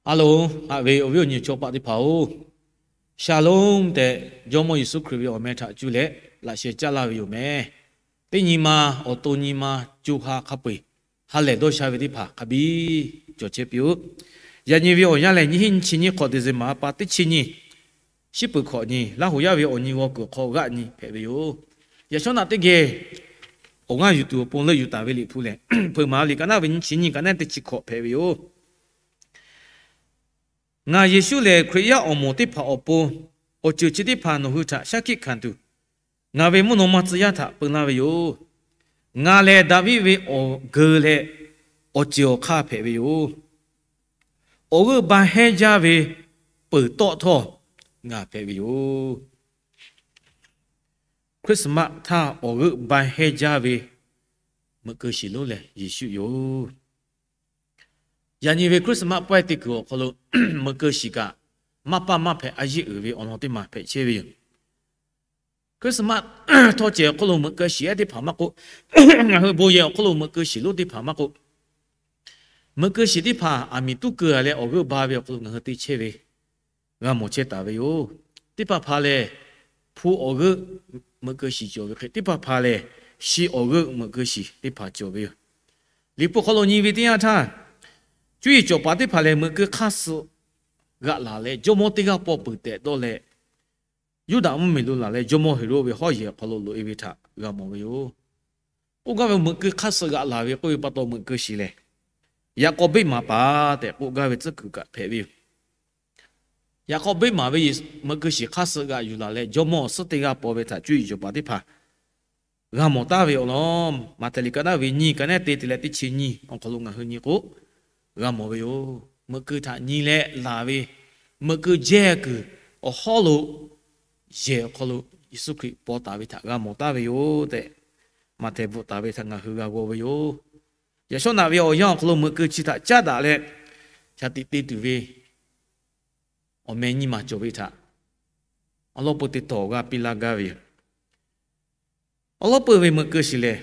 Ha loˬ, haꞈ ve awˬ viˉ awˬ nyi chaw paˆ teˇ hpaˍ-oˬ, Shalom tehꞈ Jawˇmawˇ Yeˍsuˆ Hkriꞈ ve awˬ meh htaꞈ cuˇ leh laꞈ sheh caˉ laˇ ve yoˬ meh. Teˇ nyi ma awˬ to nyi ma co ha hk'a peu-eˬ ha lehˬ dawˇ sha ve teˇ hpaˍ hk'a biˇ cawˬ chehˇ piˇ-oˆ. Yaꞈ nyi ve awˬ yanˇ lehˬ, nyiˇ hinˉ nyiˇ chi nyiˇ hk'awꞈ December ha pa teˇ chi nyi, shiˉ peuˬ hkawꞈ nyi, Laˇ huˍ yaˇ ve awˬ nyi g'aw kuiˬ hk'aw g'aˆ nyi hpehꞈ ve yoˬ. Yaꞈ shawˉ naꞈ teˇ geh awˬ g'aˇ yuˬ tuˬ awˬ pon leuˆ yuˬ taˍ ve Liꞈ hpu lehˬ, Hpeuꞈ maˍ liꞈ ka naˉ ve nyiˇ chi nyiˇ ka naˉ teˇ chi hkawꞈ hpehꞈ ve yoˬ. Ngaˬ Yeˍsuˆ lehˬ, Hkriꞈ yaˇ awˬ moˍ teˇ hpaˍ awˬ pon awˬ ceuˬ chi teˇ hpaˍ nawˬ hui htaꞈ shaˉ hkiˆ hkanˍ tuˬ, ngaˬ ve mvuhˇ naw ma tcuh yaˇ htaꞈ peu laˇ ve yoˬ. Ngaˬ lehˬ, Daˍviˆ ve awˬ geu leh awˬ ceuˬ awˬ hk'aˇ hpehꞈ ve yoˬ. Awˬ g'euˆ ba hehnˇ jaˇ ve peuˬ tawˆ htawˇ ngaˬ hpehꞈ ve yoˬ. Christmas htaˇ awˬ g'euˆ ba hehnˇ jaˇ ve meuꞈ keu shiˍ lonˉ lehˬ Yeˍsuˆ yoˬ. Yaꞈ nyi ve Christmas pawehˇ te kuiˬ awˬ hk'aw lo meuꞈ keu shiˍ kaꞈ maˇ paˇ maˇ hpehꞈ a yeˇ uiˍ ve awˬ lawn teˇ maˬ hpehꞈ chehˇ ve yoˬ. Christmas htawˇ ceh awˬ hk'aw lo meuꞈ keu shiˍ ehˉ teˇ hpaˍ maˇ k'oˆ, ngaˬ hui bon yehˬ awˬ hk'aw lo meuꞈ keu shiˍ lonˉ teˇ hpaˍ maˇ k'oˆ, meuꞈ keu shiˍ teˇ hpaˍ aˬ miˍ tuˉ keu a leh awˬ g'euˆ ba ve awˬ hk'aw lo ngaˬ hui te chehˇ ve g'a mawˬ chehˇ taˍ ve yoˬ. Teˇ hpaˍ hpaˍ lehˬ, hpu awˬ g'euˆ meuꞈ keu shiˍ cawˬ ve hk'e, teˇ hpaˍ hpaˍ lehˬ, shi awˬ g'euˆ meuꞈ keu shiˍ teˇ hpaˍ cawˬ ve yoˬ. Liꞈ hpu hk'aw lo nyi ve teˇ yanˇ htaˇ, cuˇ yiˍ cawˬ paˍ teˇ hpaˍ lehˬ meuꞈ keu hk'aˇ suh g'aꞈ laˬ leh jawˇmawˇ teˇ g'aˇ paw peuˬ tehꞈ dawˇ leh, Yuˇdaꞈ mvuhˇmiˬ lo laˬ leh jawˇmawˇ Heˍroˆ ve hawˉ yehˬ awˬ hk'aw lo loꞈ e ve htaꞈ g'a mawˬ ve yoˬ. K'oˆ gaˇ ve meuꞈ keu hk'aˇ suh g'aꞈ laˬ ve k'oˆ ve pa taw meuꞈ keu shiˍ lehˬ, yaꞈ k'aw beˆ maˍ paˍ tehꞈ k'oˆ gaˇ ve tcuhˉ kuiˬ kaꞈ hpehꞈ ve yoˬ. Yaꞈ k'aw beˆ maˍ ve meuꞈ keu shiˍ hk'aˇ suh g'aꞈ yuˬ laˬ leh jawˇmawˇ awˬ suhˉ teˇ g'aˇ paw ve htaꞈ cuˇ yiˍ cawˬ paˍ teˇ hpaˍ g'a mawˬ taˍ ve awˬ lawn, Maꞈhtehˍ liꞈ ka naˉ ve nyiˇ ka naˉ te te leh teˇ chi nyiˇ awˬ hk'aw lo ngaˬ hui nyi k'o, g'a mawˬ ve yoˬ. Meuꞈ keu htaꞈ nyi leh laˬ ve, meuꞈ keu jehˇ kuiˬ awˬ hawˉ lo yehˬ awˬ hk'aw lo Yeˍsuˆ Hkriꞈ paw taˍ ve htaꞈ g'a mawˬ taˍ ve yoˬ tehꞈ, Maꞈhtehˍ bvuhꞈ taˍ ve htaꞈ ngaˬ hui g'a g'aw ve yoˬ. Yaꞈ shawˉ naꞈ ve awˬ yanˇ awˬ hk'aw lo meuꞈ keu chi htaꞈ caˉ daꞈ leh, shaˍ tiꞈ te tuˬ ve awˬ meh nyiˇ maˬ cawˬ ve htaꞈ awˬ lawn peu te tawˍ g'a piˇ laˇ gaˇ ve yoˬ. Awˬ lawn peu ve meuꞈ keu shiˍ lehˬ,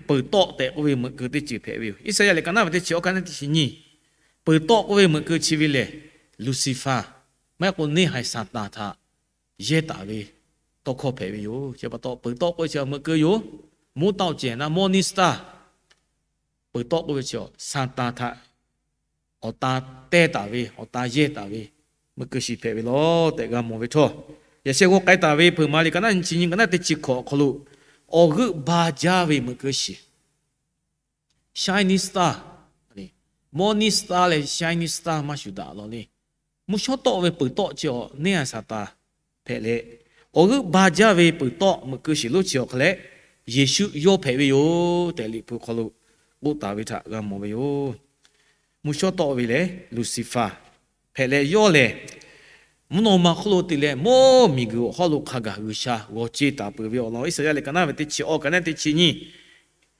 peuˬ tawˆ tehꞈ k'oˆ ve meuꞈ keu teˇ ceuˬ hpehꞈ ve yoˬ. Iˉsaˍyaˆ liꞈ ka naˉ ve teˇ chi awˬ ka naˉ teˇ chi nyiˇ, peuˬ tawˆ k'oˆ ve meuꞈ keu chi ve lehˬ, Luˍsiˍfaˍ, maˇ heˆ k'o neˇ haiˬ Saˍtanˍ htaꞈ yehˇ taˍ ve tawˇ hkawˇ hpehꞈ ve yoˬ. Chi pa taw peuˬ tawˆ k'oˆ ve chi meuꞈ keu yoˬ. Mvuhˇ taˆ awˬ cehˬ na morning star, peuˬ tawˆ k'oˆ ve chi Saˍtanˍ htaꞈ awˬ ta teh taˍ ve, awˬ ta yehˇ taˍ ve meuꞈ keu shiˍ hpehꞈ ve law tehꞈ g'a mawˬ ve htawˇ, yaꞈ sheh g'aw k'ai taˍ ve Hpeuꞈ maˍ liꞈ ka naˉ nyiˇ chi nyiˇ ka naˉ teˇ chi hkawꞈ awˬ hk'aw lo, awˬ g'euˆ ba jaˇ ve meuꞈ keu shiˍ, shining star, morning star leh shining star maˇ shuˍ daꞈ law le. Mvuhˇ shawˉ tawˆ ve peuˬ tawˆ chi awˬ neˇ haiˬ Saˍtanˍ hpehꞈ leh, awˬ g'euˆ ba jaˇ ve peuˬ tawˆ meuꞈ keu shiˍ lonˉ chi awˬ hk'a leh, Yeˍsuˆ yawˇ hpehꞈ ve yoˬ tehꞈ Liꞈ hpu hk'aw lo k'oˆ taˍ ve htaꞈ g'a mawˬ ve yoˬ. Mvuhˇ shawˉ tawˆ ve lehˬ Luˍsiˍfaˍ hpehꞈ leh, yawˇ lehˬ mvuhˇ naw ma hk'oˆ lo te leh mawˇ miˬguiˬ awˬ hawˉ lo hk'a gaˬ G'uiˬsha g'awˬ ce taˍ peuˬ ve awˬ lawn Iˉsaˍyaˆ liꞈ ka naˉ ve teˇ chi awˬ ka naˉ teˇ chi nyiˇ,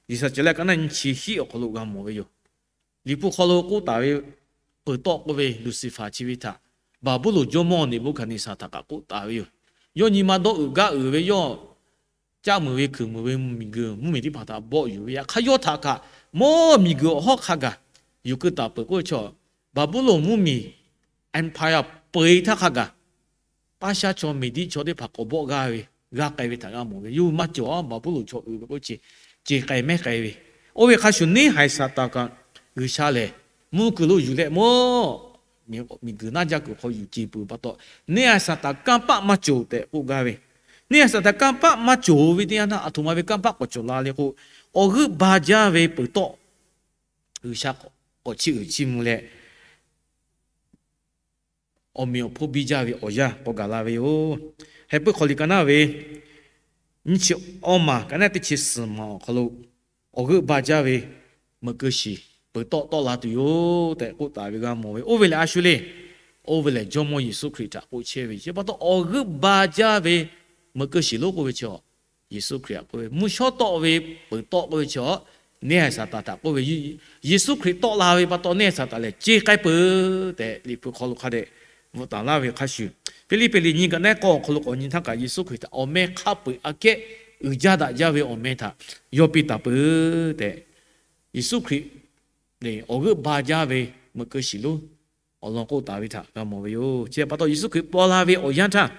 G'uiˬsha cawˬ leh ka naˉ nyiˇ chi hiˆ awˬ hk'aw lo g'a mawˬ ve yoˬ. Liꞈ hpu hk'aw lo k'oˆ taˍ ve peuˬ tawˆ k'oˆ ve Luˍsiˍfaˍ chi ve htaꞈ Baˍbuˍlonˍ jawˇmawˇ Neˍbuˆhkaˍneˍsaˍ htaꞈ kaꞈ k'oˆ taˍ ve yoˬ. Yawˇ nyi ma dawˇ uiˍ gaˇ uiˍ ve, yawˇ caˆ muiˬ ve hkuiˬ muiˬ ve miˬguiˬ mvuhˇmiˬ teˇ hpaˍ htaꞈ bawˆ yuˬ ve, yaꞈ hk'aˇ yawˇ htaꞈ kaꞈ mawˇ miˬguiˬ awˬ hawˉ hk'a gaˬ yuˬ keu taˍ peuˬ k'oˆ ve chaw, Baˍbuˍlonˍ mvuhˇmiˬ empire peuˬ e htaˇ hk'a gaˬ Paˉshaˉ chaw, Meˍdiˆ chaw teˇ hpaˍ k'awꞈ bawˆ g'aˇ ve, g'a k'ai ve htaꞈ g'a mawˬ ve. Yawˇ hui maˇ cawˬ a, Baˍbuˍlonˍ chaw uiˍ ve k'o ce, ce k'ai mehˉ k'ai ve. Oˇ ve hk'a shuˍ neˇ haiˬ Saˍtanˍ kaꞈ G'uiˬsha lehˬ mvuhˇ kuiˬ lo yuˬ leh mawˇ miˬguiˬ naˆ jaˇ kuiˬ hk'aw yuˬ ce peuˬ pa taw, neˇ haiˬ Saˍtanˍ kanˇ paˆ maˇ cawˬ tehꞈ k'oˆ gaˇ ve. Neˇ haiˬ Saˍtanˍ kanˇ paˆ maˇ cawˬ ve teˇ yanˇ htaˇ, aˬ htoꞈ ma ve kanˇ paˆ k'awꞈ cawˬ la le k'o, awˬ g'euˆ ba jaˇ ve peuˬ tawˆ G'uiˬsha k'awꞈ chiˇ uiˍ chiˇ mvuh leh, awˬ meꞈ awˬ hponˇ biˇ jaˇ ve awˬ yanˇ k'awꞈ gaˬ la ve yoˬ. Heh puiˉ hk'aw liꞈ ka naˉ ve nyiˇ chi awˇ maˬ ka naˉ teˇ chi suhˍ maˬ awˬ hk'aw lo, awˬ g'euˆ ba jaˇ ve meuꞈ keu shiˍ peuˬ tawˆ tawˆ la tuˬ yoˬ tehꞈ k'oˆ taˍ ve g'a mawˬ ve. Oˇ ve lehˬ a shu le. Oˇ ve lehˬ Jawˇmawˇ Yeˍsuˆ Hkriꞈ htaꞈ k'oˆ chehˇ ve. Chi pa taw awˬ g'euˆ ba jaˇ ve meuꞈ keu shiˍ lonˉ k'oˆ ve chi Yeˍsuˆ Hkriꞈ htaꞈ k'oˆ ve. Mvuhˇ shawˉ tawˆ ve peuˬ tawˆ k'oˆ ve chi neˇ haiˬ Saˍtanˍ htaꞈ k'oˆ ve. Yeˍsuˆ Hkriꞈ tawˆ la ve pa taw neˇ haiˬ Saˍtanˍ lehˬ ce k'ai peuˬ tehꞈ Liꞈ hpu hk'aw lo hk'a dehꞈ bvuhꞈ taˍ laˇ ve hk'a shuˍ, Hpiˇliˇpiˆ liꞈ nyiˇ ka naˉ k'awˇ awˬ hk'aw lo k'awꞈ nyi htaˇ kaꞈ Yeˍsuˆ Hkriꞈ htaꞈ awˬ meh hk'a peu-eˬ aꞈ kehˉ uiˍ jaˇ daꞈ jaˇ ve awˬ meh htaꞈ yawˇ piˇ taˍ peuˬ tehꞈ, Yeˍsuˆ Hkriꞈ awˬ g'euˆ ba jaˇ ve meuꞈ keu shiˍ lonˉ awˬ lawn k'oˆ taˍ ve htaꞈ g'a mawˬ ve yoˬ. Chi pa taw Yeˍsuˆ Hkriꞈ paw la ve awˬ yanˇ htaˇ,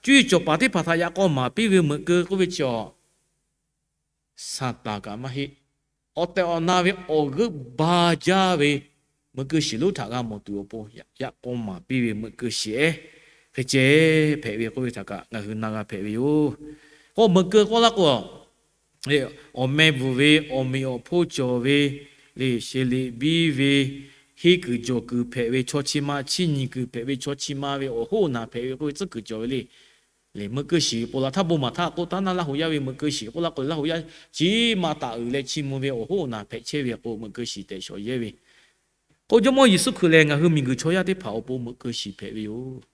cuˇ yiˍ cawˬ paˍ teˇ hpaˍ htaꞈ yaꞈ k'aw maˍ piˇ ve meuꞈ keu k'oˆ ve chi awˬ Saˍtanˍ kaꞈ maˇ heˆ. Awˬ tehˬ awˬ na ve awˬ g'euˆ ba jaˇ ve meuꞈ keu shiˍ lonˉ htaꞈ g'a mawˬ tuˬ awˬ pon yaꞈ k'aw maˍ piˇ ve meuꞈ keu shiˍ ehˉ hk'e ceh hpehꞈ ve k'oˆ ve htaꞈ kaꞈ ngaˬ hui na g'a hpehꞈ ve yoˬ. K'o meuꞈ keu k'oˆ laˇ k'o, awˬ meh bvuhˬ ve, awˬ meꞈ awˬ hponˇ cawˬ ve, le sheˍ liꞈ biˇ ve, henˇ kuiˬ jawˬ kuiˬ hpehꞈ ve chaw chi ma, chiˇ nyi kuiˬ hpehꞈ ve chaw chi ma ve awˬ hoˉ awˬ naˬ hpehꞈ ve k'oˆ ve tcuhˉ kuiˬ cawˬ ve le. Le meuꞈ keu shiˍ k'o la htaˇ bon maˍ htaˇ k'oˆ taˉ naˇ Laˇ huˍ yaˇ ve meuꞈ keu shiˍ k'oˆ laˇ k'o, Laˇ huˍ yaˇ chi ma taˍ uiˍ leh chiˇ mvuh ve awˬ hoˉ awˬ naˬ hpehꞈ chehˇ ve k'o meuꞈ keu shiˍ tehꞈ shawˍ yehˇ ve. K'o Jawˇmawˇ Yeˍsuˆ Hkriꞈ lehˬ ngaˬ hui miˬguiˬ chaw yaˇ teˇ hpaˍ awˬ pon meuꞈ keu shiˍ hpehꞈ ve yoˬ.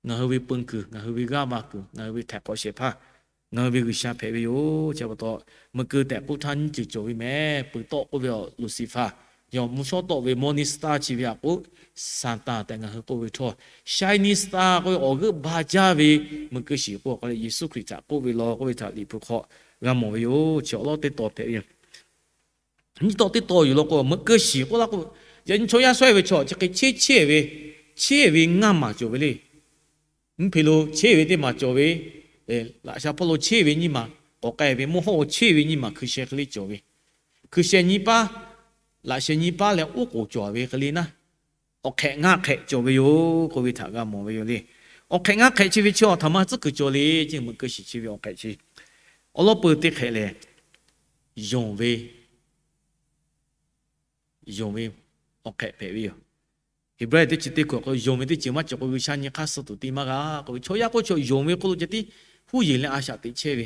Ngaˬ hui ve peun kuiˬ, ngaˬ hui ve g'aˇ va kuiˬ, ngaˬ hui ve htaiˍ hk'awꞈ shehˍ hpaˇ, ngaˬ hui ve G'uiˬsha hpehꞈ ve yoˬ. Chi pa taw meuꞈ keu tehꞈ k'oˆ htaˇ nyiˇ ceuˬ cawˬ ve mehˍ. Peuˬ tawˆ k'oˆ ve awˬ Luˍsiˍfaˍ, yaꞈ mvuhˇ shawˉ tawˆ ve morningstar chi ve htaꞈ k'oˆ, Saˍtanˍ tehꞈ ngaˬ hui k'oˆ ve htawˇ, shining star k'oˆ ve awˬ g'euˆ ba jaˇ ve meuꞈ keu shiˍ k'o k'o leh Yeˍsuˆ Hkriꞈ htaꞈ k'oˆ ve law k'oˆ ve htaꞈ Liꞈ hpu hk'aw g'a mawˬ ve yoˬ. Chi awˬ lawn teˇ taw hpehꞈ ve yoˬ. Nyiˇ taw teˇ taw yoˬ law k'o meuꞈ keu shiˍ k'oˆ laˇ k'o, yaꞈ nyi chaw yaˇ sawˉ ve chaw chi hk'e chehˇ chehˇ ve, chehˇ ve ngaˇ maˬ cawˬ ve le. Mvuhˇ hpe lo chehˇ ve teˇ maˬ cawˬ ve, laꞈ sha hpawˇ lo chehˇ ve nyiˇ maˬ k'awꞈ k'ai ve, mvuhˇ hawˉ lo chehˇ ve nyiˇ maˬ hkui sheh hk'e le cawˬ ve, hkui sheh nyiˇ paˉ, laꞈ sheh nyiˇ paˉ leh oˉ k'oˍ cawˬ ve hk'e le naˉ, awˬ hk'ehꞈ ngaˇ hk'ehꞈ cawˬ ve yoˬ k'oˆ ve htaꞈ g'a mawˬ ve yoˬ le. Awˬ hk'ehꞈ ngaˇ hk'ehꞈ chi ve chi awˬ htaꞈ ma tcuhˉ kuiˬ cawˬ le. Chi meuꞈ keu shiˍ chi ve awˬ hk'ehꞈ chi awˬ lawn peuˬ teˇ hk'ehꞈ lehˬ, yonˍ ve, yonˍ ve awˬ hk'ehꞈ hpehꞈ ve yoˬ. Heˍbrehˇ teˇ chi teˇ hkawꞈ k'o, yonˍ ve teˇ ceuˬ maˇ cawˬ k'o G'uiˬsha nyi hk'aˇ suh tuˬ te maˇ g'a k'oˆ ve. Chaw yaˇ k'oˆ chaw yonˍ ve hk'oˆ lo ceh tiˉ huˉ yeˬ leh a shaꞈ teꞈ chehˇ ve,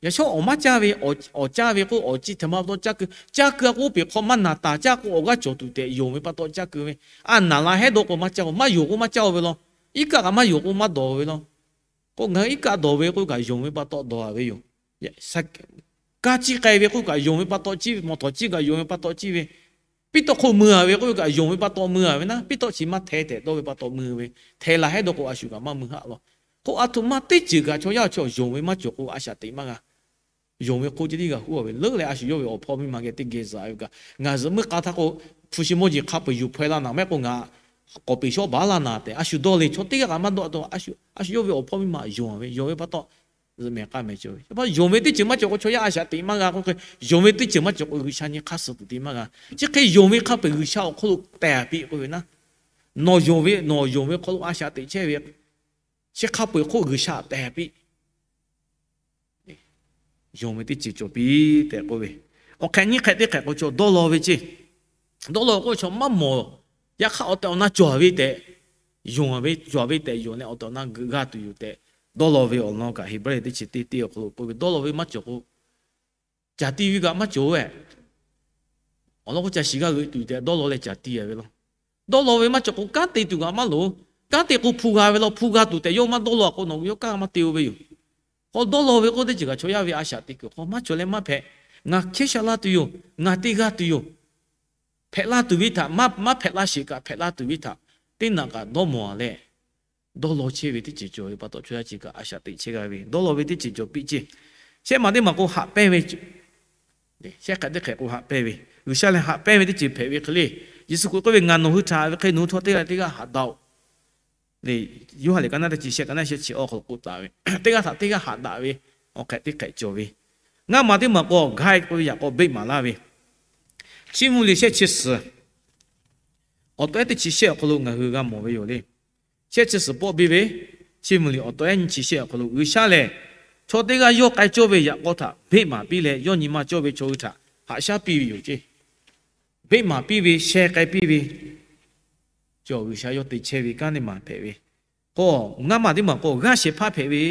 yaꞈ shawˉ awˬ maˇ caˇ ve, awˬ caˇ ve k'o awˬ ciˇ htaꞈ ma pa taw caˇ keu, caˇ keu a k'oˆ peˬ hk'aw maˇ naˍ taˍ caˇ k'o awˬ g'aˇ cawˬ tuˬ tehꞈ yonˍ ve pa taw caˇ keu ve, a naˍ la hehˉ dawˇ k'o maˇ caˇ-o, maˇ yonˍ k'o maˇ caˇ-o ve law. Iˉ kaˆ kaꞈ maˇ yonˍ k'o maˇ dawˬ ve law. K'o ngaˬ hui iˉ kaˆ dawˬ ve k'oˆ kaꞈ yonˍ ve pa taw dawˬ-a ve yoˬ. Kaˇ ciˇ k'ai ve k'oˆ kaꞈ yonˍ ve pa taw ciˇ ve, mawˬ htawˍ ciˇ kaꞈ yonˍ ve pa taw ciˇ ve, piˇ tawˆ hk'oˆ mui-a ve k'oˆ ve kaꞈ yonˍ ve pa taw mui-a ve naˉ, piˇ tawˆ chi maˇ hteh tehꞈ dawˇ ve pa taw mui ve, hteh la hehˉ dawˇ k'o a shu kaꞈ maˇ mui haˆ law. K'o a htoꞈ ma teˇ ceuˬ kaꞈ chaw yaˇ chaw yonˍ ve maˇ cawˬ k'o a shaꞈ teꞈ maˇ g'a. Yonˍ ve hk'oˆ ceh tiˉ g'a huˉ-a ve leuˉ leh a shu yawˇ ve awˬ hpawˇ miˇ ma geh teˇ geh zuhꞈ ve kaꞈ, ngaˬ zuhꞈ meuˇ k'a htaˇ k'o, hpu shi mawˇ jeˬ hk'a peu-eˬ yuˬ hpaweh la naˍ mehˆ k'o ngaˬ k'awꞈ peˬ shawˉ baˬ laˇ naˍ tehꞈ a shu dawˇ le. Chaw teˇ g'aˇ kaꞈ maˇ dawˇ a taw, a shu yawˇ ve awˬ hpawˇ miˇ ma yonˍ ve, yonˍ ve pa taw zuhꞈ mehˍ k'aˇ mehˍ cawˬ ve. Yonˍ ve teˇ ceuˬ maˇ cawˬ k'o chaw yaˇ a shaꞈ teꞈ maˇ g'a k'oˆ hk'e, yonˍ ve teˇ ceuˬ maˇ cawˬ k'o G'uiˬsha nyi hk'aˇ suh tuˬ te maˇ g'a. Chi hk'e yonˍ ve hk'a peu-eˬ G'uiˬsha awˬ hk'oˆ lo tehˬ piˇ k'oˆ ve naˉ, nawˬ yonˍ ve, nawˬ yonˍ ve hk'aw lo a shaꞈ teꞈ chehˇ ve chi hk'a peu-eˬ hk'oˆ G'uiˬsha tehˬ piˇ. Yonˍ ve teˇ ceuˬ cawˬ piˇ tehꞈ k'oˆ ve, awˬ hk'ehꞈ nyiˇ hk'ehꞈ teˇ hk'ehꞈ k'o chaw dawˇ law ve ceˇ. Dawˇ law k'o chaw maˇ mawˬ, yaꞈ hk'aˇ awˬ tehˬ awˬ na cawˬ ve tehꞈ, yonˍ ve cawˬ ve tehꞈ yonˍ leh awˬ tehˬ awˬ na g'euꞈ g'aˇ tuˬ yoˬ tehꞈ dawˇ law ve awˬ lawn kaꞈ Heˍbrehˇ teˇ chi teˇ teˇ awˬ hk'aw lo k'oˆ ve, dawˇ law ve maˇ cawˬ k'o caˬ ti ve kaꞈ maˇ cawˬ-e. Awˬ lawn k'o caˬ shiˍ g'a g'euꞈ tuˬ tehꞈ dawˇ law leh caˬ ti-a ve law. Dawˇ law ve maˇ cawˬ k'o kanˉ te tuˬ kaꞈ maˇ loˍ. Kanˉ te k'o hpu g'a ve law. Hpu g'a tuˬ tehꞈ yawˇ maˇ dawˇ law-a k'o nawˬ yawˇ kanˉ maˇ te-o ve yoˬ. K'o dawˇ law ve k'oˆ teˇ ceuˬ kaꞈ chaw yaˇ ve a shaꞈ teꞈ kuiˬ hk'aw maˇ cawˬ leh maˇ hpehꞈ. Ngaˬ hkehˉ sha laˇ tuˬ yoˬ. Ngaˬ te g'a tuˬ yoˬ. Hpehꞈ la tuˬ ve htaꞈ maˇ hpehꞈ la sheˍ kaꞈ hpehꞈ la tuˬ ve htaꞈ teˇ naꞈ kaꞈ dawˇ mawˬ-a leh, dawˇ law chehˇ ve teˇ ceuˬ cawˬ ve pa taw chaw yaˇ chi kaꞈ a shaꞈ teꞈ chehˇ g'a ve, dawˇ law ve teˇ ceuˬ cawˬ piˇ ceˇ. Shehˆ maˬ teˇ maˬ k'o haꞈ pehnˇ ve, shehˆ hk'ehꞈ teˇ hk'ehꞈ k'o haꞈ pehnˇ ve, G'uiˬsha lehˬ haꞈ pehnˇ ve teˇ ceuˬ hpehꞈ ve hk'e le. Yeˍsuˆ Hkriꞈ k'oˆ ve, Ngaˬ nawˬ hui htaꞈ haꞈ ve hk'e nawˬ hui chaw teˇ g'aˇ teˇ g'aˇ haꞈ daꞈ-oꞈ. Yoˇhanˬ liꞈ ka naˉ teˇ chi shehˆ ka naˉ shehˆ chi awˬ hk'aw lo k'oˆ taˍ ve, teˇ g'aˇ htaꞈ teˇ g'aˇ haꞈ daꞈ ve awˬ hk'ehꞈ teˇ hk'ehꞈ cawˬ ve. Ngaˇ maˬ teˇ maˬ k'o guide k'oˆ ve yaꞈ k'aw beˆ maˍ laˇ ve, Chiˇ mvuh liꞈ shehˆ chi suhˍ awˬ taw ehˉ teˇ chi shehˆ awˬ hk'aw lo ngaˬ hui g'a mawˬ ve yoˬ le. Shehˆ chi suhˍ pawˆ biˇ ve, Chiˇ mvuh liꞈ awˬ taw ehˉ nyiˇ chi shehˆ awˬ hk'aw lo G'uiˬsha lehˬ, chaw teˇ g'aˇ yawˇ k'ai cawˇ ve yaꞈ k'aw htaꞈ beˆ maˍ piˇ leh, yawˇ nyi ma cawˇ ve chaw hui htaꞈ haꞈ shaˉ piˇ ve yoˬ ceˇ. Beˆ maˍ piˇ ve, sheh k'ai piˇ ve, cawˬ G'uiˬsha yawˇ te chehˇ ve kanˉ teˇ maˬ hpehꞈ ve. K'o, ngaˇ maˬ teˇ maˬ k'o g'aˇ shehˍ hpaˇ hpehꞈ ve,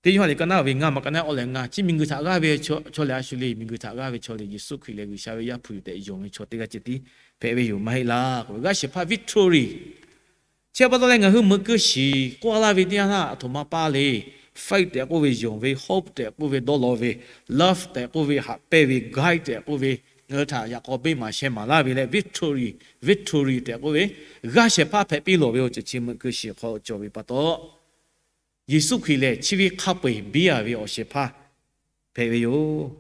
teˇ Yoˇhanˬ liꞈ ka naˉ ve ngaˇ maˬ ka naˉ awˬ lehˬ ngaˇ chi miˬguiˬ htaꞈ g'aˇ ve chaw lehˬ a shu le. Miˬguiˬ htaꞈ g'aˇ ve chaw lehˬ Yeˍsuˆ Hkriꞈ leh G'uiˬsha ve Yaˇ hpu yoˬ tehꞈ yonˍ ve chaw teˇ g'aˇ ceh tiˉ hpehꞈ ve yoˬ maˇ heˆ laˇ. G'aˇ shehˍ hpaˇ victory. Chi pa taw leh ngaˬ hui meuꞈ keu shiˍ k'oˆ laˇ ve teˇ yanˇ htaˇ a htoꞈ ma paˇ le. Faith tehꞈ k'oˆ ve yonˍ ve, hope tehꞈ k'oˆ ve dawˇ law ve, love tehꞈ k'oˆ ve haꞈ pehnˇ ve, guide tehꞈ k'oˆ ve ngaˬ hui htaꞈ yaꞈ k'aw beˆ maˍ sheh maˍ laˇ ve leh, victory, victory tehꞈ k'oˆ ve g'aˇ shehˍ hpaˇ hpehꞈ piˇ lawˬ ve awˬ ceuˬ chi meuꞈ keu shiˍ hk'aw cawˬ ve pa taw, Yeˍsuˆ Hkriꞈ lehˬ chi ve hk'a peu-eˬ biˇ-a ve awˬ shehˍ hpaˇ hpehꞈ ve yoˬ.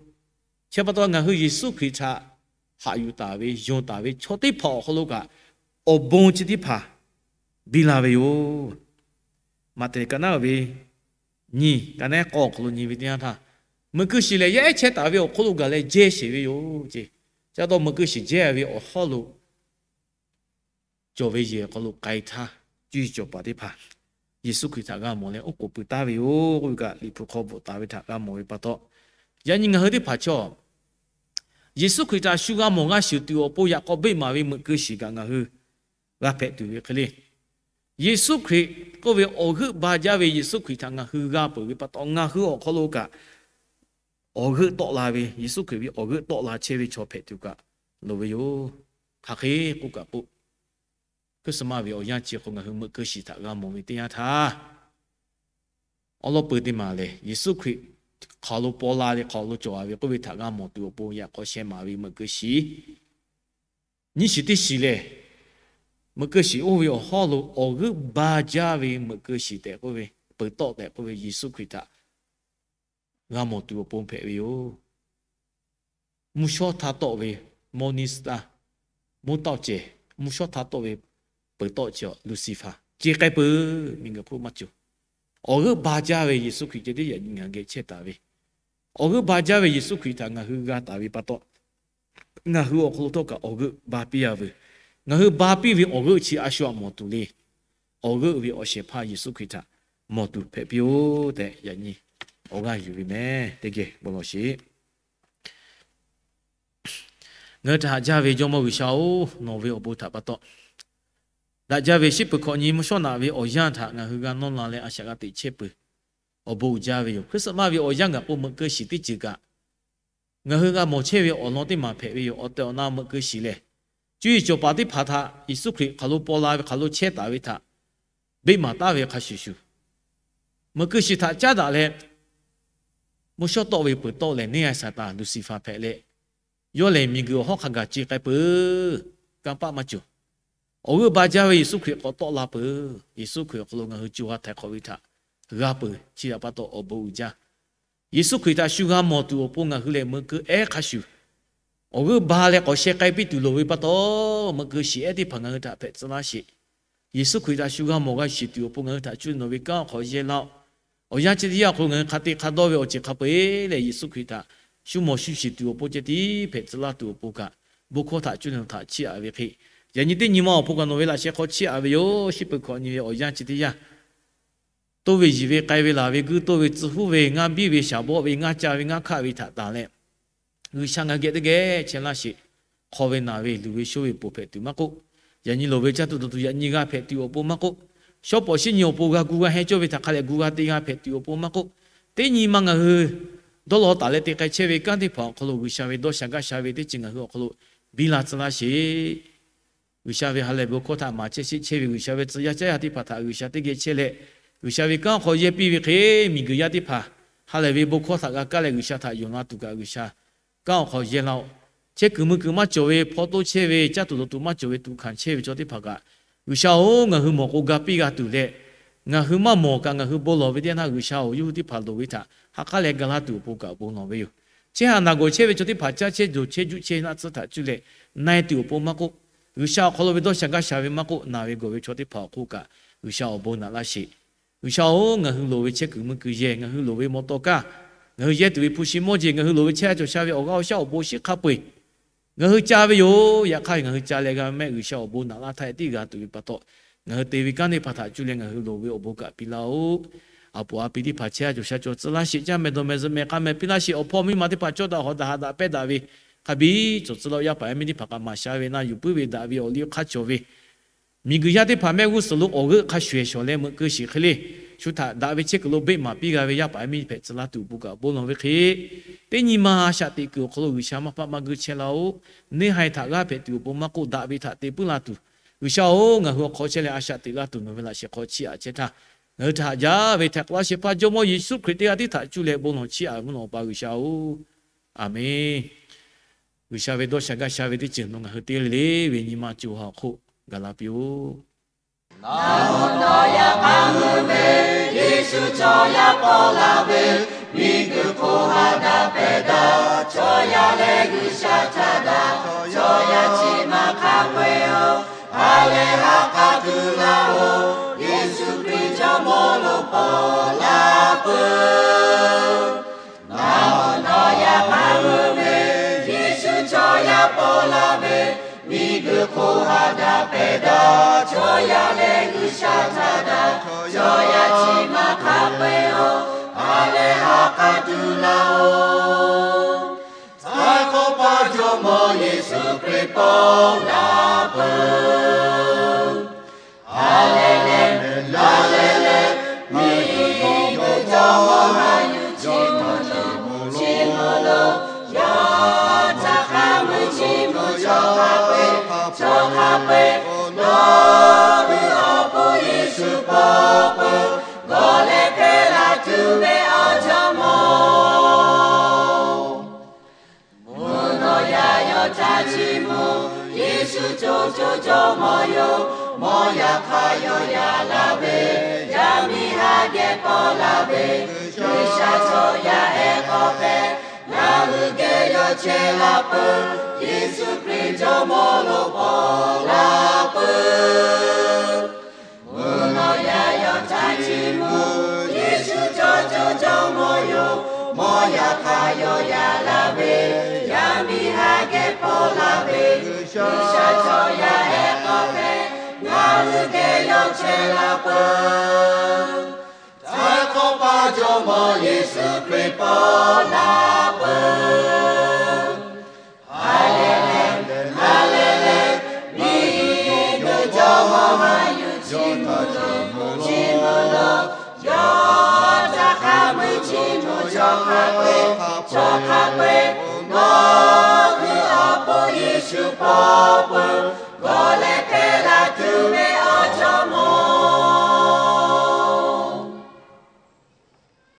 Chi pa taw ngaˬ hui Yeˍsuˆ Hkriꞈ htaꞈ haꞈ yuˬ taˍ ve, yonˍ taˍ ve chaw teˇ hpaˍ awˬ hk'aw lo kaꞈ, awˬ bon chi teˇ hpaˍ biˇ la ve yoˬ. Maꞈhtehˍ ka naˉ ve nyiˇ, ka naˉ k'awˇ awˬ hk'aw lo nyi ve teˇ yanˇ htaˇ, meuꞈ keu shiˍ lehˬ yaˇ ehˉ chehˇ taˍ ve awˬ hk'oˆ lo gaˬ leh jehˇ sheˍ ve yoˬ ce. Chi pa taw meuꞈ keu shiˍ jehˇ ve awˬ hawˉ lo cawˬ ve yehˬ awˬ hk'aw lo k'ai htaˇ, cuˇ yiˍ cawˬ paˍ teˇ hpaˍ Yeˍsuˆ Hkriꞈ htaꞈ g'a mawˬ leh oˉ k'oˍ pui taˍ ve yoˬ k'oˆ ve kaꞈ, Liꞈ hpu hk'aw bvuhꞈ taˍ ve htaꞈ g'a mawˬ ve pa taw, yaꞈ nyi ngaˬ hui teˇ hpaˍ chaw Yeˍsuˆ Hkriꞈ htaꞈ shu g'a mawˬ g'a shiˍ tuˬ awˬ pon yaꞈ k'aw beˆ maˍ ve meuꞈ keu shiˍ kaꞈ ngaˬ hui g'a hpehꞈ tuˬ ve hk'e le. Yeˍsuˆ Hkriꞈ k'oˆ ve awˬ g'euˆ ba jaˇ ve Yeˍsuˆ Hkriꞈ htaꞈ ngaˬ hui g'a peuˬ ve pa taw, ngaˬ hui awˬ hk'aw lo kaꞈ awˬ g'euˆ tawˆ la ve, Yeˍsuˆ Hkriꞈ ve awˬ g'euˆ tawˆ la chehˇ ve chaw hpehꞈ tuˬ kaꞈ loˍ ve yoˬ. Hk'aˬ hk'e k'oˆ kaꞈ k'o, Christmas ve awˬ yanˇ chi hk'aw ngaˬ hui meuꞈ keu shiˍ htaꞈ g'a mawˬ ve teˇ yanˇ htaˇ, awˉ lawˉ peu teˇ maˬ lehˬ, Yeˍsuˆ Hkriꞈ hk'aˬ lo paw la leh hk'aˬ lo cawˬ a ve k'oˆ ve htaꞈ g'a mawˬ tuˬ awˬ pon yaꞈ k'aw sheh maˍ ve meuꞈ keu shiˍ. Nyiˇ shiˍ teˇ shiˍ lehˬ, meuꞈ keu shiˍ oˇ ve awˬ hawˉ lo awˬ g'euˆ ba jaˇ ve meuꞈ keu shiˍ tehꞈ k'oˆ ve, peuˬ tawˆ tehꞈ k'oˆ ve Yeˍsuˆ Hkriꞈ htaꞈ g'a mawˬ tuˬ awˬ pon hpehꞈ ve yoˬ. Mvuhˇ shawˉ htaˇ tawˆ ve Morning Star, mvuhˇ tawˆ cehˬ, mvuhˇ shawˉ htaˇ tawˆ ve peuˬ tawˆ cehˬ Lucifer ce k'ai peuˬ. Miˬguiˬ hk'oˆ maˇ cawˬ. Awˬ g'euˆ ba jaˇ ve Yeˍsuˆ Hkriꞈ ceh tiˉ yaꞈ nyi ngaˬ geh chehˇ taˍ ve, awˬ g'euˆ ba jaˇ ve Yeˍsuˆ Hkriꞈ htaꞈ ngaˬ hui g'a taˍ ve pa taw, ngaˬ hui awˬ hk'aw lo htawˇ kaꞈ awˬ g'euˆ ba piˇ a veuˬ. Ngaˬ hui ba piˇ ve awˬ g'euˆ chi a shu htaꞈ mawˬ tuˬ le. Awˬ g'euˆ ve awˬ shehˍ hpaˇ Yeˍsuˆ Hkriꞈ htaꞈ mawˬ tuˬ hpehꞈ piˇ-oˆ tehꞈ yaꞈ nyi awˬ g'aˇ yuˬ ve meh. Teˇ geh bon lawˬ sheˍ. Ngaˬ hui htaꞈ haꞈ jaˇ ve Jawˇmawˇ G'uiˬsha-oˬ, nawˬ ve awˬ bon htaꞈ pa taw, daꞈ jaˇ ve shiˉ peuˬ hkawꞈ nyi mvuhˇ shawˉ naꞈ ve awˬ yanˇ htaꞈ ngaˬ hui g'a nawˇ la leh a shaꞈ g'a teꞈ chehˇ peuˬ. Awˬ bon uiˍ jaˇ ve yoˬ. Hkriꞈ suhˍ maˇ ve awˬ yanˇ gaˬ k'o meuꞈ keu shiˍ teˇ ceuˬ kaꞈ, ngaˬ hui g'a mawˬ chehˇ ve awˬ lawn teˇ maˬ hpehꞈ ve yoˬ. Awˬ tehˬ awˬ na meuꞈ keu shiˍ lehˬ, cuˇ yiˍ cawˬ paˍ teˇ hpaˍ htaꞈ Yeˍsuˆ Hkriꞈ hk'aˬ lo paw la ve hk'aˬ lo chehˇ taˍ ve htaꞈ beˆ maˍ taˍ ve hk'a shuˍ shuˍ, meuꞈ keu shiˍ htaꞈ caˉ daꞈ leh mvuhˇ shawˉ tawˆ ve peuˬ tawˆ lehˬ, neˇ a Saˍtanˍ Lucifer hpehꞈ leh, yawˇ lehˬ miˬguiˬ awˬ hawˉ hk'a gaˬ ce k'ai peuˬ. Kanˇ paˆ maˇ cawˬ. Awˬ g'euˆ ba jaˇ ve Yeˍsuˆ Hkriꞈ k'awꞈ tawˆ la peuˬ. Yeˍsuˆ Hkriꞈ awˬ hk'aw lo ngaˬ hui co ha htaiˍ hk'awꞈ ve htaꞈ g'a peuˬ. Chi htaꞈ pa taw awˬ bon uiˍ jaˇ. Yeˍsuˆ Hkriꞈ htaꞈ shu g'a mawˬ tuˬ awˬ pon ngaˬ hui lehˬ meuꞈ keu ehˉ hk'a shuˍ, awˬ g'euˆ ba leh k'awꞈ sheh k'ai piˇ tuˬ loˍ ve pa taw, meuꞈ keu shiˍ ehˉ teˇ hpaˍ ngaˬ hui htaꞈ hpehꞈ tcuh laˇ sheˍ. Yeˍsuˆ Hkriꞈ htaꞈ shu g'a mawˬ g'a shiˍ tuˬ awˬ pon ngaˬ hui htaꞈ cuˇ nawˬ ve kanˉ awˬ hk'aw yehˇ laˇ-oˆ. Awˬ yanˇ chi teˇ yanˇ awˬ hk'aw lo ngaˬ hui hk'a te hk'a dawˇ ve awˬ ceuˬ hk'a peu-eˬ lehˬ, Yeˍsuˆ Hkriꞈ htaꞈ shu mawˬ shu shiˍ tuˬ awˬ pon ceh tiˉ hpehꞈ tcuh laˇ tuˬ awˬ pon kaꞈ, bon hkawˇ htaꞈ cuˇ nawˬ htaꞈ chiˇ aꞈ ve hk'e, yaꞈ nyi teˇ nyi ma awˬ pon kaꞈ nawˬ ve laꞈ sheh hk'aw chiˇ aꞈ ve yoˬ. Shiˉ peuˬ hkawꞈ nyi ve awˬ yanˇ chi teˇ yanˇ, toˇ ve yiˬ ve k'ai ve laˬ ve guiˇ toˇ ve tcuh huˉ ve ngaˇ biˇ ve shaˍ bawˆ ve ngaˇ ca ve ngaˇ hkaˆ ve htaꞈ tanˬ leh, G'uiˬsha ngaˬ geh teˇ geh chehˇ laˇ sheˍ. Hk'aw ve naˬ ve luˬ ve shoˉ ve ponˬ hpehꞈ tuˬ maˇ k'oˆ, yaꞈ nyi loˍ ve caˇ tuˬ dawˬ tuˬ yaꞈ nyi g'a hpehꞈ tuˬ awˬ pon maˇ k'oˆ, shawˉ pawˍ shiˉ nyi awˬ pon g'a gu g'a heh cawˇ ve htaꞈ hk'a lehˬ gu g'a te g'a hpehꞈ tuˬ awˬ pon maˇ k'oˆ, teˇ nyi ma ngaˬ hui dawˇ law taˍ leh te k'ai chehˇ ve kanˉ teˇ hpaˍ awˬ hk'aw lo G'uiˬsha ve dawˇ sha gaˇ sha ve teˇ ceuˬ ngaˬ hui awˬ hk'aw lo biˇ la tcuh laˇ sheˍ. G'uiˬsha ve ha lehˬ ve awˬ hkawˇ htaꞈ maˍ chehˇ sheˆ chehˇ ve G'uiˬsha ve tcuh yaˇ caˇ yaˇ teˇ hpaˍ htaꞈ G'uiˬsha teˇ geh chehˇ leh, G'uiˬsha ve kanˉ awˬ hk'aw yehˇ piˇ ve hk'e, miˬguiˬ yaˇ teˇ hpaˍ ha lehˬ ve bon hkawˇ htaꞈ g'a kaˇ leh G'uiˬsha htaꞈ yonˍ la tuˬ kaꞈ G'uiˬsha kanˉ awˬ hk'aw yehˇ laˇ-oˆ. Chehˇ kuiˬ mui kuiˬ maˇ cawˬ ve, hpaw toˇ chehˇ ve, caˇ tuˬ dawˬ tuˬ maˇ cawˬ ve tuꞈ hkanˍ chehˇ ve chaw teˇ hpaˍ kaꞈ, G'uiˬsha-oˬ, ngaˬ hui mawˬ k'o ga piˇ g'a tuˬ leh, ngaˬ hui maˇ mawˬ kaꞈ ngaˬ hui bon lawˬ ve teˇ yanˇ htaˇ G'uiˬsha-oˬ, yawˇ hui teˇ hpaˍ loˍ ve htaꞈ ha k'aˉ leh ga laˇ tuˬ awˬ pon kaꞈ bon lawˬ ve yoˬ. Chehˇ haˍ naˬ gawˬ chehˇ ve chaw teˇ hpaˍ caˇ chehˇ dawˬ chehˇ juˆ chehˇ naˆ tsuhˇ htaꞈ cuˇ leh na-e tuˬ awˬ pon maˇ k'oˆ, G'uiˬsha awˬ hk'aw lo ve dawˇ sha gaˇ sha ve maˇ k'oˆ, naˬ ve gawˬ ve chaw teˇ hpaˍ awˬ hk'oˆ kaꞈ G'uiˬsha awˬ bon naꞈ laˇ sheˍ. G'uiˬsha-oˬ, ngaˬ hui loˍ ve chehˇ kuiˬ mui kuiˬ yehˬ, ngaˬ hui loˍ ve mawˬ tawˍ kaˇ, ngaˬ hui yehˇ tuˬ ve hpu shi mawˇ jeˬ, ngaˬ hui loˍ ve chehˇ a cawˬ sha ve awˬ g'aˇ awˬ shaˉ awˬ bon shiˉ hk'a peu-eˬ ngaˬ hui ca ve yoˬ. Yaꞈ hk'aˇ ngaˬ hui ca leh g'a mehˆ G'uiˬsha awˬ bon naꞈ laˇ htaˇ tiˉ g'a tuˬ ve pa taw, ngaˬ hui te ve kanˉ teˇ hpaˍ htaꞈ cuˇ leh ngaˬ hui loˍ ve awˬ bon kaꞈ piˇ laˇ-oˆ. A poˍ a pi teˇ hpaˍ chehˇ a cawˬ sha cawˬ tcuh laˇ sheˍ. Caˇ meh dawˬ meh zuhꞈ meh k'a meh piˇ laˇ sheˍ. Awˬ hpawˇ miˇ ma teˇ hpaˍ cawˇ daꞈ hawˍ daꞈ haꞈ daꞈ pehˇ daꞈ ve hk'a biˇ cawˬ tcuh laˇ-oˆ. Yaˇ paˍ yaˇ miˇ teˇ hpaˍ kaꞈ maˍ sha ve na yuˬ puiˉ ve daꞈ ve awˬ liˇ hk'aˇ cawˬ ve miˬguiˬ yaˇ teˇ hpaˍ mehˆ g'uˇ suhˍ lo awˬ g'euˆ hk'a shuˍ ehˬ shawˍ leh meuꞈ keu shiˍ hk'e le, shu htaꞈ daꞈ ve chehˇ kuiˬ lo beˆ maˍ piˇ g'a ve yaˇ paˍ yaˇ miˇ hpehꞈ tcuh laˇ tuˬ awˬ pon kaꞈ bon lawˬ ve hk'e, teˇ nyi ma a shaꞈ teꞈ kuiˬ awˬ hk'aw lo G'uiˬsha maˇ paˆ maˇ guˇ chehˇ laˇ-oˆ. Neˇ haiˬ htaꞈ g'aˇ hpehꞈ tuˬ awˬ pon maˇ k'oˆ, daꞈ ve htaꞈ te puiˉ la tuˬ, G'uiˬsha-oˬ, ngaˬ hui awˬ hk'aw chehˇ leh a shaꞈ teꞈ laˇ tuˬ nawˬ ve laꞈ sheh hk'aw chiˇ aꞈ chehˇ htaˇ, ngaˬ hui htaꞈ haꞈ jaˇ ve htaꞈ k'awꞈ laˇ shehˍ hpaˇ Jawˇmawˇ Yeˍsuˆ Hkriꞈ teˇ g'aˇ tiˉ htaꞈ cuˇ leh bon lawˬ chiˇ aꞈ mvuhˇ naw pa G'uiˬsha-oˬ, Aˍmenˬ. G'uiˬsha ve dawˇ sha gaˇ sha ve teˇ ceuˬ nawˬ ngaˬ hui te le ve nyi ma co ha awˬ hk'oˆ gaˬ la piˇ-oˆ. Nawˬ hui nawˬ yaꞈ k'aˉ meuˇ ve Yeˍsuˆ chaw yaˇ paw la ve, miˬguiˬ hk'oˆ ha daꞈ pehˬ daꞈ chaw yaˇ leh G'uiˬsha htaꞈ daꞈ leh ha k'a tuˬ laˇ-oˬ, Yeˍsuˆ Hkriꞈ Jawˇmawˇ lo paw la peuˬ. Nawˬ hui nawˬ yaˇ hk'a meuˇ ve Yeˍsuˆ chaw yaˇ paw la ve, miˬguiˬ hk'oˆ ha daꞈ pehˬ daꞈ chaw yaˇ leh G'uiˬsha htaꞈ daꞈ chaw yaˇ chi ma hk'a peu-eˬ-oˬ, ha leh ha k'a tuˬ laˇ-oˬ. Htaiˍ hk'awꞈ paˇ Jawˇmawˇ Yeˍsuˆ Hkriꞈ paw la peuˬ. Ha lehˬ lehˬ, ha lehˬ lehˬ, miˬguiˬ Jawˇmawˇ ha yuˬ chi mvuhˇ lo, chi mvuhˇ lo, yawˇ htaꞈ hk'a meuˇ chi mvuhˇ chaw hk'a peu-eˬ, chaw hk'a peu-eˬ, nawˬ hui awˬ pon Yeˍsuˆ paw peuˬ, g'awˬ leh hpehˇ la tuˬ ve awˬ Jawˇmawˇ. Mvuhˇ naw yaˇ yawˇ htaꞈ chiˇ mvuh, Yeˍsuˆ co co Jawˇmawˇ yoˬ. Mawˇ yaꞈ hk'aˇ yawˇ yaꞈ la ve, yaˇ miˇ haˉ geh paw la ve, G'uiˬsha chaw yaˇ ehˉ k'awꞈ hpehꞈ, ngaˬ hui geh yawˇ chehˇ la peuˬ. Yeˍsuˆ Hkriꞈ Jawˇmawˇ lo paw la peuˬ. Mvuhˇ naw yaˇ yawˇ htaꞈ chiˇ mvuh, Yeˍsuˆ co co Jawˇmawˇ yoˬ. Mawˇ yaꞈ hk'aˇ yawˇ yaꞈ la ve, yaˇ miˇ haˉ geh paw la ve, G'uiˬsha chaw yaˇ ehˉ k'awꞈ hpehꞈ, ngaˬ hui geh yawˇ chehˇ la peuˬ. Htaiˍ hk'awꞈ paˇ Jawˇmawˇ Yeˍsuˆ Hkriꞈ paw la peuˬ. Ha lehˬ lehˬ, ha lehˬ lehˬ, miˬguiˬ Jawˇmawˇ ha yuˬ chi mvuhˇ lo, chi mvuhˇ lo, yawˇ htaꞈ hk'a meuˇ chi mvuhˇ chaw hk'a peu-eˬ, chaw hk'a peu-eˬ